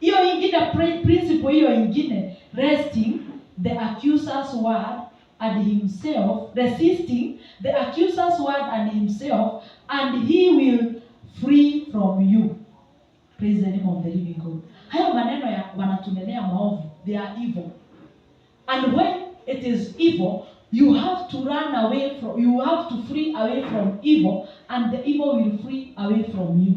Hiyo ingine principle hiyo ingine, resting the accuser's word and himself, resisting the accuser's word and himself, and he will flee from you. Praise the name of the living God. Hayo maneno ya wanatunenea maovu. They are evil. And when it is evil, you have to run away from, you have to flee away from evil, and the evil will flee away from you.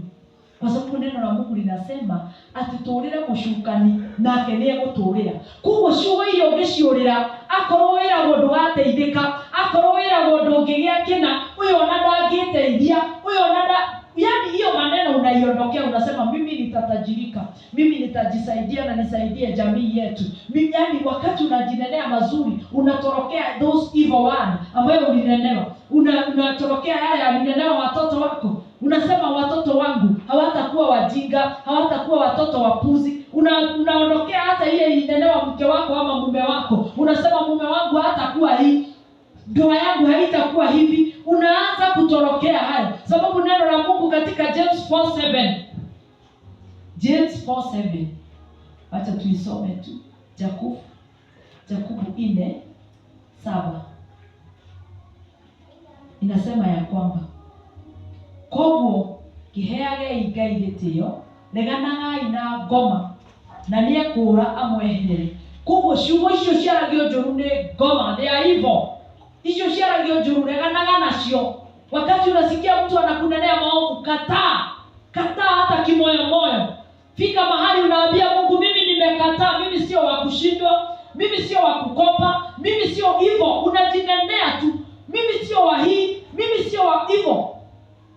Kwa sababu neno la Mungu linasema ati tũũrĩre mũcukani nake nĩ egũtũũrĩra. Koguo ciugo iria ũngĩciũrĩra, akorwo wĩragwo ndũgateithĩka, akorwo wĩragwo ndũngĩgĩa kĩna, ũyũ ona ndangĩteithia, ũyũ ona nda, yani hiyo maneno unaiondokea, unasema mimi nitatajirika, mimi nitajisaidia na nisaidie jamii yetu. Mimi, yani wakati unajinenea mazuri, unatorokea those evil one ambayo ulinenewa. Unatorokea yale yalinenewa watoto wako. Unasema watoto wangu hawatakuwa wajinga, hawatakuwa watoto wapuzi. Unaondokea hata ile ilinenewa mke wako ama mume wako. Unasema mume wangu hatakuwa hii, ndoa yangu haitakuwa hivi. Unaanza kutorokea hayo, sababu neno la Mungu katika James 4:7, James 4:7, acha tuisome tu. Yakobo 4:7 inasema ya kwamba koguo kĩheagei Ngai gĩtĩo, reganagai na ngoma na nĩekũũra amweherere. Koguo ciugo icio ciaragio njũru nĩ ngoma, they are evil. Icio ciaragio njũru, reganaga nacio. Wakati unasikia mtu anakunenea maovu, kataa, kataa hata kimoyomoyo. Fika mahali unaambia Mungu, mimi nimekataa, mimi sio wa kushindwa, mimi sio wa kukopa, mimi sio hivyo. Unajinenea tu, mimi sio wa hii, mimi sio wa hivyo.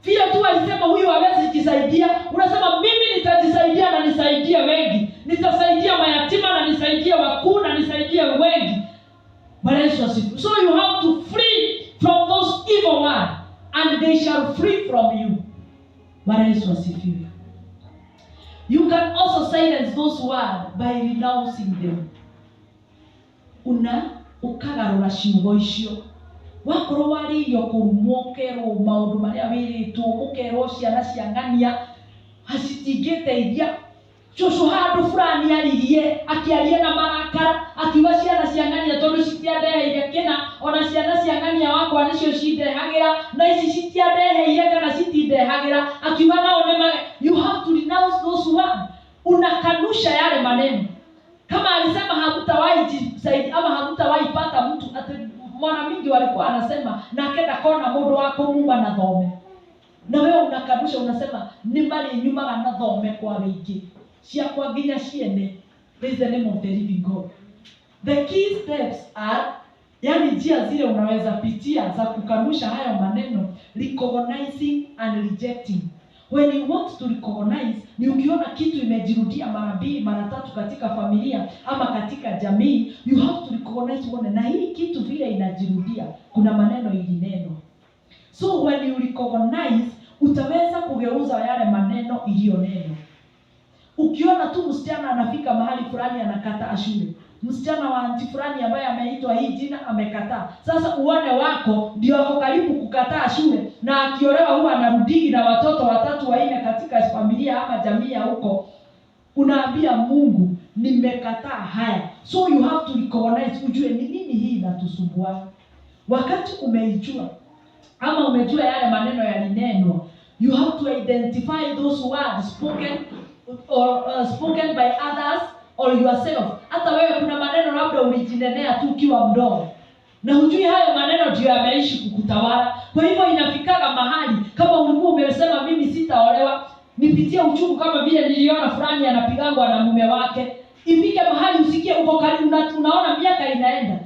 Vile tu alisema huyu hawezi jisaidia, unasema mimi nitajisaidia na nisaidie wengi, nitasaidia mayatima na nisaidie wakuu na nisaidie wengi. Bwana Yesu asifiwe. So you have to flee from those evil one and they shall flee from you. Bwana Yesu asifiwe. You can also silence those words by renouncing them. Una ukagarũra ciugo icio. Wakorwo warĩirio kũrumwo, ũkerwo maũndũ marĩa wĩrĩtwo, ũkerwo ciana cia ng'ania citingĩteithia. Cũcũ handũ fulani aririe, akĩaria na marakara, akiuga ciana cia ng'ania tondũ citiandeheire kĩna, ona ciana cia ng'ania wakwa nĩcio cindehagĩra, na ici citiandeheire kana citindehagĩra, akiuga nao nĩ. You have to renounce those words. Unakanusha yale maneno. Kama alisema hamtawahi jisaidia ama hamtawahi pata mtu, ati mara mingi walikuwa anasema nake ndakona mũndũ wa kũmuma na thome, na wewe unakanusha, unasema nĩ marĩnyumaga na thome kwa wĩingĩ ciakwa nginya ciene. Praise the name of the living God. The key steps are, yani njia zile unaweza pitia za kukanusha hayo maneno: recognizing and rejecting. When you want to recognize, ni ukiona kitu imejirudia mara mbili, mara tatu katika familia ama katika jamii, you have to recognize, uone na hii kitu vile inajirudia, kuna maneno ilinenwa. So when you recognize, utaweza kugeuza yale maneno iliyonenwa. Ukiona tu msichana anafika mahali fulani anakataa shule, msichana wa auntie fulani ambaye ameitwa hii jina amekataa, sasa uone wako ndio ako karibu kukataa shule, na akiolewa huwa anarudigi na watoto watatu wanne katika familia ama jamii ya huko, unaambia Mungu, nimekataa haya. So you have to recognize, ujue ni nini hii inatusumbua. Wakati umeijua ama umejua yale maneno yalinenwa, you have to identify those words spoken or spoken by others or yourself. Hata wewe kuna maneno labda ulijinenea tu ukiwa mdogo na hujui hayo maneno ndio yameishi kukutawala. Kwa hivyo inafikaga mahali kama ulikuwa umesema mimi sitaolewa, nipitie uchungu kama vile niliona fulani anapigangwa na mume wake, ifike mahali usikie uko karibu una, unaona miaka inaenda,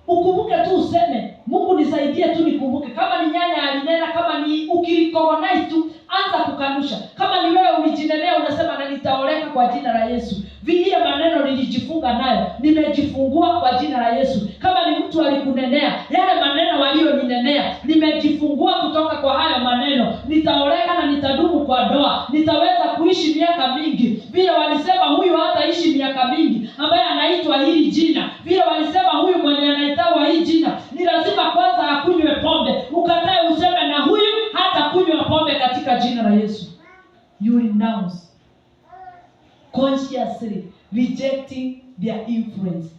ukumbuke tu useme Mungu nisaidie tu nikumbuke. Kama ni nyanya alinena, kama ni ukirecognize tu, anza kukanusha. Kama ni wewe ulijinenea, unasema na nitaoleka kwa jina la Yesu. Vile maneno nilijifunga nayo, nimejifungua kwa jina la Yesu. Kama ni mtu alikunenea, yale maneno walioninenea, nimejifungua kutoka kwa hayo maneno. Nitaoleka na nitadumu kwa ndoa, nitaweza kuishi miaka mingi. Vile walisema huyu hataishi miaka mingi, ambaye anaitwa hili jina. Vile walisema huyu mwenye anaitwa hii jina, ni lazima kwanza akunywe pombe. Ukatae useme na huyu hata kunywa pombe katika jina la Yesu. You renounce consciously rejecting their influence.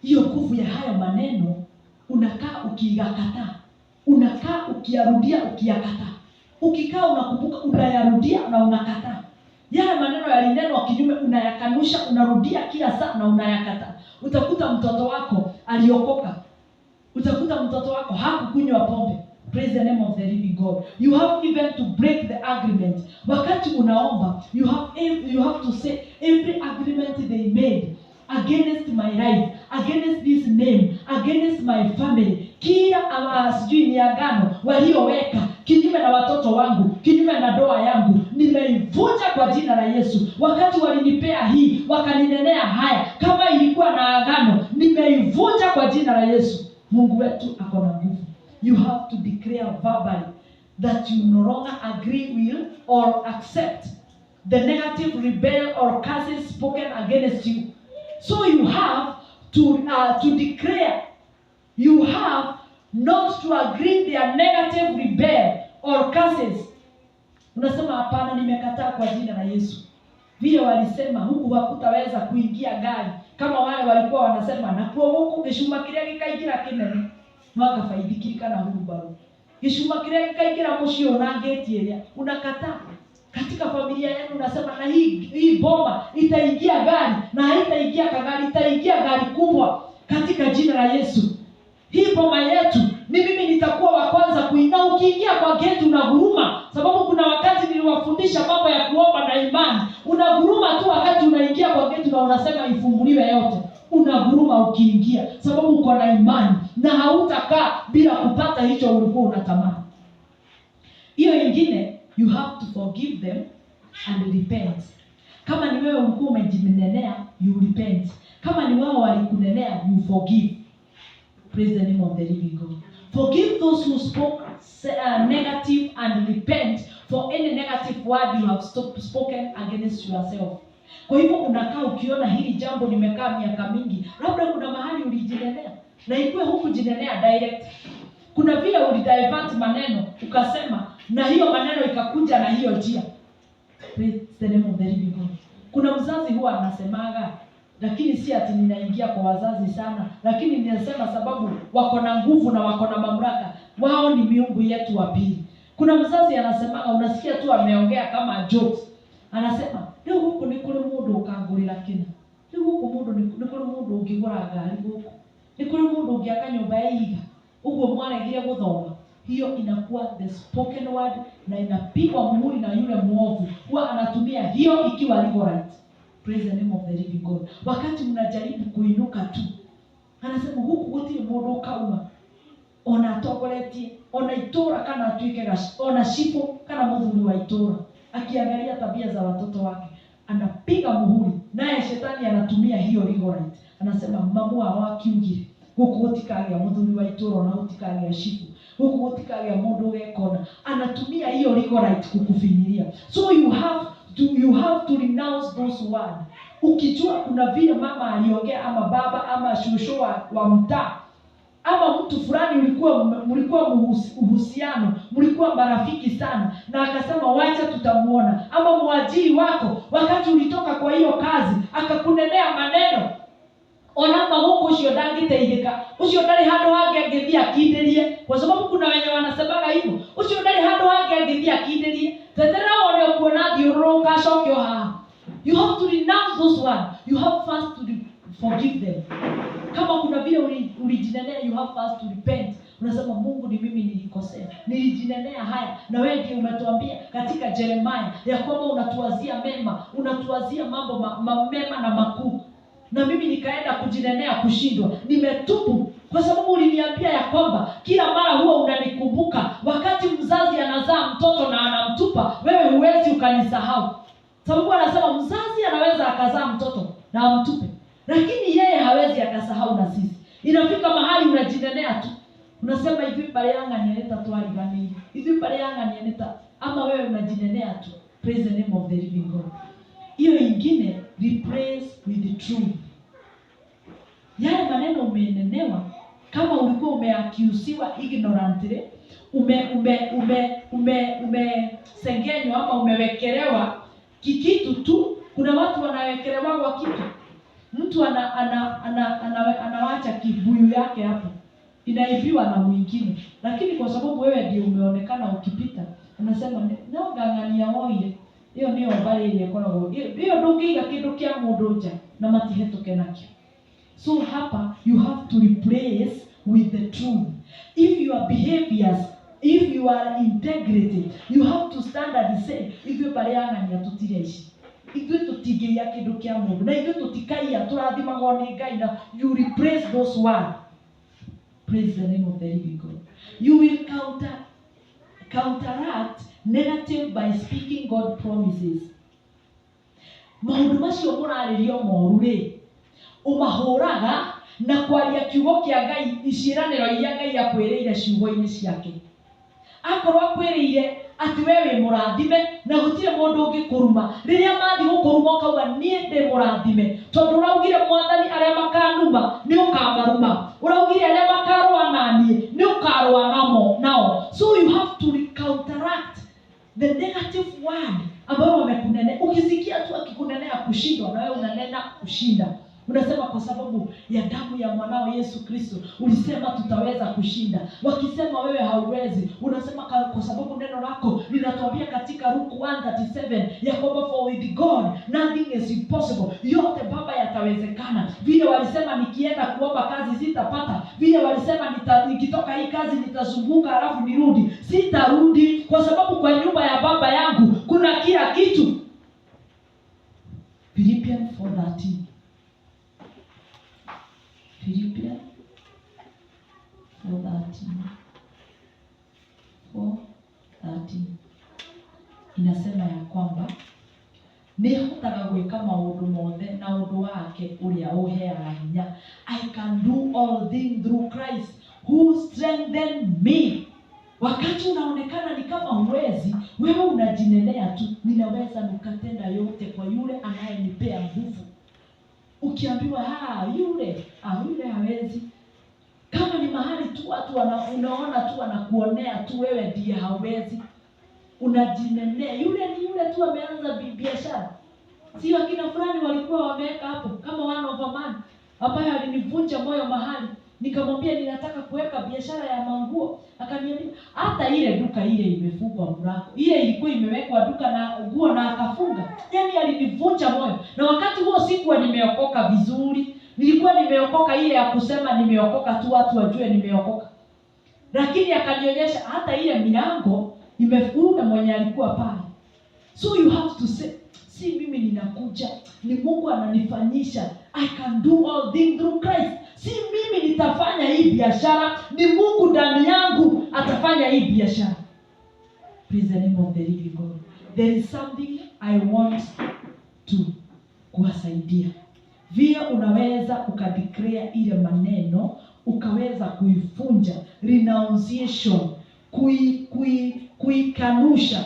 Hiyo nguvu ya hayo maneno unakaa ukiikataa, unakaa ukiyarudia, ukiyakataa. Ukikaa unakumbuka, unayarudia na unakataa. Yale maneno yalinenwa kinyume unayakanusha, unarudia kila saa na unayakataa. Utakuta mtoto wako aliokoka, utakuta mtoto wako hakukunywa pombe. Praise the name of the living God. You have even to break the agreement. Wakati unaomba, you have to say, "Every agreement they made against my life, against this name, against my family, kila ama sijui ni agano walioweka kinyume na watoto wangu, kinyume na ndoa yangu, nimeivunja kwa jina la Yesu. Wakati walinipea hii, wakaninenea haya, kama ilikuwa na agano, nimeivunja kwa jina la Yesu." Mungu wetu ako na nguvu. You have to declare verbally that you no longer agree with or accept the negative rebel or curses spoken against you. So you have to declare, you have not to agree their negative rebel or curses. Unasema, "Hapana, nimekataa kwa jina la Yesu." Vile walisema huku hakutaweza kuingia gari, kama wale walikuwa wanasema nakuo guku gĩcuma kĩrĩa gĩkaingĩra kĩnene no akabaithikiri kana hurubaru, gĩcuma kĩrĩa gĩkaingĩra mũciĩ ũyũ na ngĩti ĩrĩa, unakataa katika familia yenu. Unasema, "Na hii boma itaingia gari na haitaingia kagari, itaingia gari kubwa katika jina la Yesu. Hii boma yetu ni mimi nitakuwa wa kwanza kuingia." Ukiingia kwa geti unaguruma, sababu kuna wakati niliwafundisha mambo ya kuomba na imani. Unaguruma tu wakati unaingia kwa geti na unasema ifunguliwe yote. Unaguruma ukiingia, sababu uko na imani na hautakaa bila kupata hicho ulikuwa unatamani. Hiyo ingine, you have to forgive them and repent. Kama ni wewe ulikuwa umejinenea, you repent. Kama ni wao walikunenea, you forgive. Praise the name of the living God. Forgive those who spoke negative and repent for any negative word you have spoken against yourself. Kwa hivyo unakaa ukiona hili jambo limekaa miaka mingi, labda kuna mahali ulijinenea, na ikuwe hukujinenea direct, kuna vile ulidivert maneno ukasema, na hiyo maneno ikakuja na hiyo njia. Praise the name of the living God. Kuna mzazi huwa anasemaga, lakini si ati ninaingia kwa wazazi sana, lakini ninasema sababu wako na nguvu na wako na mamlaka, wao ni miungu yetu wa pili. Kuna mzazi anasemaga, unasikia tu ameongea kama jokes, anasema, "Rĩu gũkũ nĩ kũrĩ mũndũ ũkangũrĩra kĩna? Rĩu gũkũ mũndũ nĩ kũrĩ mũndũ ũngĩgũra ngari? Gũkũ nĩ kũrĩ mũndũ ũngĩaka nyũmba ya ihiga ũguo mwaregire gũthoma?" Hiyo inakuwa the spoken word na inapigwa muhuri na yule mwovu, huwa anatumia hiyo ikiwa legal right. Praise the name of the living God. Wakati mnajaribu kuinuka tu, anasema, "Huku gũtirĩ mũndũ ũkauma ona atongoretie ona itũra kana atuĩke ona cibũ kana mũthuri wa itũra." Akiangalia tabia za watoto wake, anapiga muhuri, naye shetani anatumia hiyo legal right. Anasema, "Mamu wao akiugire gũkũ gũtikagĩa mũthuri wa itũra ona gũtikagĩa cibũ, gũkũ gũtikagĩa mũndũ ũgekona." Anatumia hiyo legal right kukufinyilia. So you have to renounce those words. Ukijua kuna vile mama aliongea ama baba ama shosho wa mtaa ama mtu fulani mlikuwa uhusiano, mlikuwa marafiki sana, na akasema, "Wacha tutamuona," ama mwajiri wako wakati ulitoka kwa hiyo kazi akakunenea maneno, "Ona ma gũkũ ũcio ndangĩteithĩka, ũcio ndarĩ handũ hangĩ angĩthiĩ akindĩrie," kwa sababu kuna wenye wanasemaga hivyo, "Ũcio ndarĩ handũ hangĩ angĩthiĩ akindĩrie, teterera wone ũkuona thiũrũrũka acoke o haha." You have to renounce those one. You have first to forgive them. Kama kuna vile ulijinenea, you have first to repent. Unasema, "Mungu, ni mimi nilikosea, nilijinenea haya, na wewe ndiye umetuambia katika Jeremiah ya kwamba unatuwazia mema, unatuwazia mambo mema na makuu, na mimi nikaenda kujinenea kushindwa. Nimetubu kwa sababu uliniambia ya kwamba kila mara huwa unanikumbuka. Wakati mzazi anazaa mtoto na anamtupa, wewe huwezi ukanisahau." Sababu anasema mzazi anaweza akazaa mtoto na amtupe, lakini yeye hawezi akasahau. Na sisi inafika mahali unajinenea tu, unasema, "Ithuĩ mbarĩ ya ng'ania nĩ ta twariganĩire, ithuĩ mbarĩ ya ng'ania nĩ ta," ama wewe unajinenea tu. Praise the name of the living God. Hiyo ingine, replace with the truth. Yale maneno umenenewa, kama ulikuwa umeaccusiwa ignorantly, ume ume ume ume umesengenywa ama umewekelewa kikitu tu. Kuna watu wanawekelewa kwa kitu, mtu ana, ana, ana, ana, anawacha kibuyu yake hapo, inaibiwa na mwingine, lakini kwa sababu wewe ndio umeonekana ukipita, unasema, "No ng'ang'ania woire Ĩyo nĩyo mbarĩ ĩrĩa ĩkoragwo ĩyo, ndũngĩiga kĩndũ kĩa mũndũ nja na matihĩtũke nakĩo. So hapa you have to replace with the truth. If your behaviors, if you are integrity, you have to stand and say, ithuĩ mbarĩ ya ng'ania tũtirĩ ici, ithuĩ tũtingĩiya kĩndũ kĩa mũndũ, na ithuĩ tũtikaiya, tũrathimagwo nĩ Ngai. Na you replace those words. Praise the name of the living God. You will counteract negative by speaking God promises. Maũndũ macio mũrarĩrio moru rĩ, ũmahũraga na kwaria kiugo kĩa Ngai, ciĩranĩro iria Ngai akwĩrĩire ciugo-inĩ ciake. Akorwo akwĩrĩire atĩ we wĩ mũrathime na gũtirĩ mũndũ ũngĩkũruma, rĩrĩa mathiĩ gũkũruma ũkauga, niĩ ndĩ mũrathime, tondũ ũraugire, Mwathani, arĩa makanuma nĩ ũkamaruma, ũraugire arĩa makarũa naniĩ nĩ ũkarũa namo nao. So you have to counteract the negative word ambayo wamekunenea. Ukisikia tu akikunenea kushindwa, na wewe unanena kushinda. Unasema, kwa sababu ya damu ya mwanao Yesu Kristo ulisema tutaweza kushinda. Wakisema wewe hauwezi, unasema kwa sababu neno lako linatuambia katika Luke 1:37 ya kwamba for with God nothing is impossible, yote Baba yatawezekana. Vile walisema nikienda kuomba kazi sitapata, vile walisema nikitoka hii kazi nitazunguka halafu nirudi, sitarudi, kwa sababu kwa nyumba ya baba yangu kuna kila kitu. Philippians 4:13. Philippians 4:13. 4:13 inasema ya kwamba nĩhotaga gwĩka maũndũ mothe na ũndũ wake ũrĩa ũheaga hinya. I can do all things through Christ who strengthen me. Wakati unaonekana ni kama huwezi, wewe unajinenea tu, ninaweza nikatenda yote kwa yule anayenipea nguvu. Ukiambiwa, ah, yule, ah, yule hawezi, kama ni mahali tu watu unaona tu wanakuonea tu, wewe ndiye hauwezi, unajinenea, yule ni yule tu ameanza biashara, sio akina fulani walikuwa wameweka hapo, kama one of a man ambaye alinivunja moyo mahali nikamwambia ninataka kuweka biashara ya manguo, akaniambia hata ile duka ile imefungwa mlango, ile ilikuwa imewekwa duka na nguo na akafunga. Yani alinivunja moyo, na wakati huo sikuwa nimeokoka vizuri, nilikuwa nimeokoka ile ya kusema nimeokoka tu watu wajue nimeokoka, lakini akanionyesha hata ile milango imefunga mwenye alikuwa pale. So you have to say, si mimi ninakuja, ni Mungu ananifanyisha. I can do all things through Christ. Si mimi nitafanya hii biashara, ni Mungu ndani yangu atafanya hii biashara. Praise the name of the living God. There is something I want to kuwasaidia vile unaweza ukadeclare ile maneno, ukaweza kuivunja, renunciation, kuikanusha.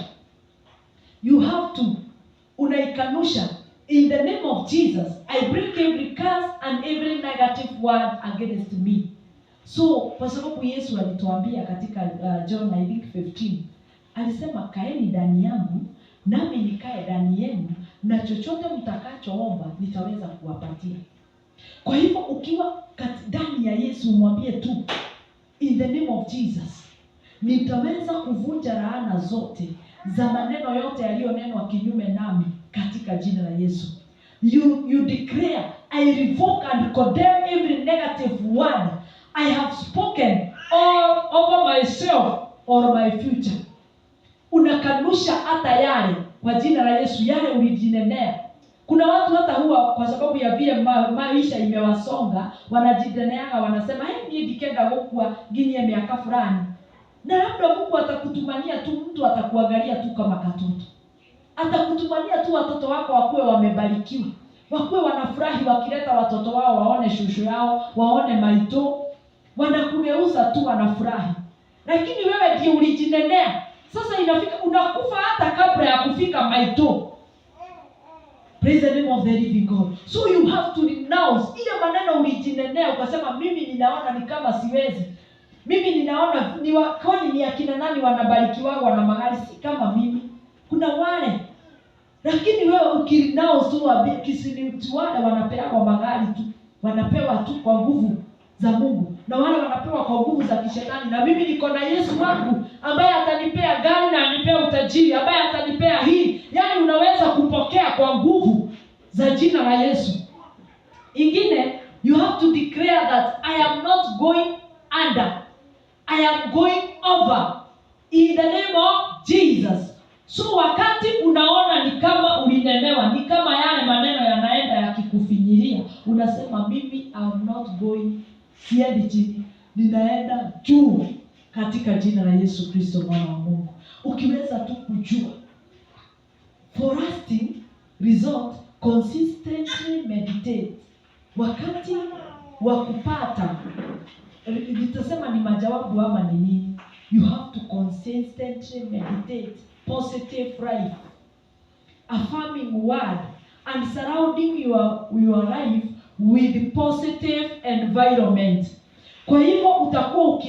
You have to unaikanusha. In the name of Jesus, I break every curse and every negative word against me. So kwa sababu Yesu alituambia katika John, I think, 15, alisema, kaeni ndani yangu nami nikae ndani yenu, na chochote mtakachoomba nitaweza kuwapatia. Kwa hivyo ukiwa ndani ya Yesu, umwambie tu, in the name of Jesus nitaweza kuvunja laana zote za maneno yote yaliyonenwa kinyume nami katika jina la Yesu. You declare, I revoke and condemn every negative word I have spoken all over myself or my future. Unakanusha hata yale kwa jina la Yesu, yale ulijinenea. Kuna watu hata huwa kwa sababu ya vile maisha imewasonga, wanajineneaga, wanasema, hey, niĩ ndikenda gũkua nginyie miaka fulani, na labda Mungu atakutumania tu mtu atakuangalia tu kama katoto, atakutumania tu watoto wako wakuwe wamebarikiwa, wakuwe wanafurahi wakileta watoto wao waone shushu yao, waone maito, wanakugeuza tu wanafurahi, lakini wewe ndiye ulijinenea. Sasa inafika unakufa hata kabla ya kufika maito. Praise the name of the living God. So you have to renounce ile maneno ulijinenea, ukasema mimi ninaona ni kama siwezi, mimi ninaona kwani ni akina nani wanabarikiwa na magari, si kama mimi, kuna wale. Lakini wewe ukirenounce tu, wale wanapewa magari tu, wanapewa tu kwa nguvu za Mungu, na wale wanapewa kwa nguvu za kishetani, na mimi niko na Yesu wangu ambaye atanipea gari na anipea utajiri, ambaye atanipea hii. Yaani unaweza kupokea kwa nguvu za jina la Yesu. Ingine, you have to declare that I am not going under, I am going over in the name of Jesus. So wakati unaona ni kama ulinenewa, ni kama yale maneno yanaenda yakikufinyilia, unasema mimi am not going, siendi chini, ninaenda juu katika jina la Yesu Kristo mwana wa Mungu. Ukiweza tu kujua, for lasting result, consistently meditate. Wakati wa kupata, nitasema ni majawabu ama ni nini, you have to consistently meditate positive life, affirming word and surrounding your life with positive environment. Kwa hivyo utakuwa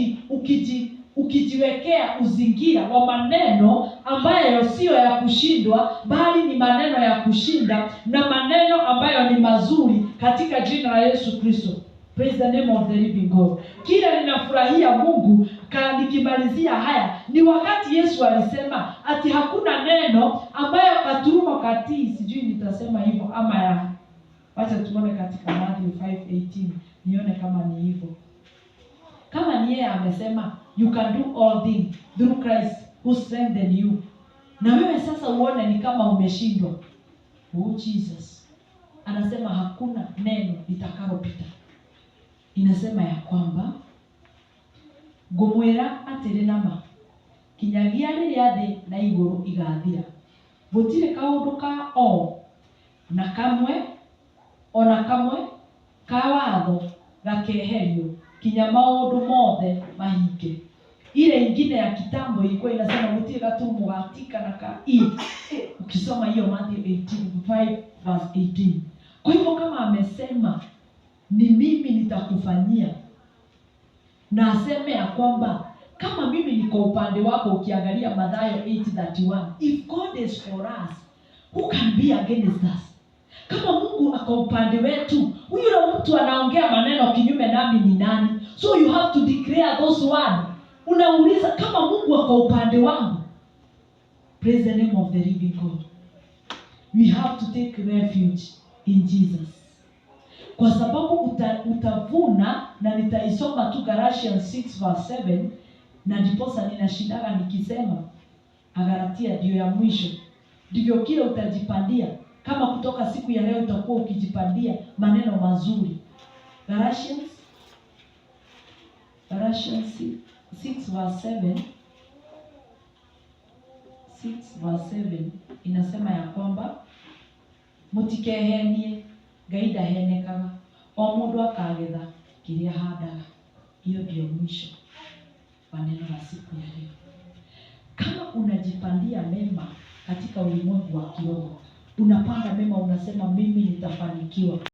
ukijiwekea uzingira wa maneno ambayo siyo ya kushindwa, bali ni maneno ya kushinda na maneno ambayo ni mazuri katika jina la Yesu Kristo. Praise the name of the living God. Kile ninafurahia Mungu nikimalizia haya ni wakati Yesu alisema ati hakuna neno ambayo katurumo katii, sijui nitasema hivyo ama ya, wacha tuone katika Matthew 5:18 nione kama ni hivyo. Kama ni yeye amesema you can do all things through Christ who strengthen you, na wewe sasa uone ni kama umeshindwa. Oh Jesus anasema hakuna neno litakalopita. Inasema ya kwamba, ngũmwĩra atĩrĩ na ma, kinyagia rĩrĩa thĩ na igũrũ igathira, gũtirĩ kaũndũ ka o na kamwe, ona kamwe ka watho gakeherio kinya maũndũ mothe mahinge. Ile ingine ya kitambo ilikuwa inasema gũtirĩ gaturumo ga T kana ka i, ukisoma hiyo Matthew 18, 5 verse 18. Kwa hivyo kama amesema ni mimi nitakufanyia, na aseme ya kwamba kama mimi niko upande wako, ukiangalia Mathayo 8:31, if God is for us, who can be against us? Kama Mungu ako upande wetu, huyu mtu anaongea maneno kinyume nami ni nani? So you have to declare those words. Unauliza, kama Mungu ako upande wangu. Praise the name of the living God. We have to take refuge in Jesus, kwa sababu utavuna, na nitaisoma tu Galatians 6 verse 7, na ndiposa ninashindaga nikisema Galatia ndio ya mwisho. Ndivyo kile utajipandia, kama kutoka siku ya leo utakuwa ukijipandia maneno mazuri. Galatians 6 verse 7, 6 verse 7 inasema ya kwamba, mũtikehenie, Ngai ndahenekaga, o mũndũ akagetha kĩrĩa ahandaga. Hiyo ndio mwisho wa neno la siku ya leo. Kama unajipandia mema katika ulimwengu wa kiroho, unapanda mema, unasema mimi nitafanikiwa.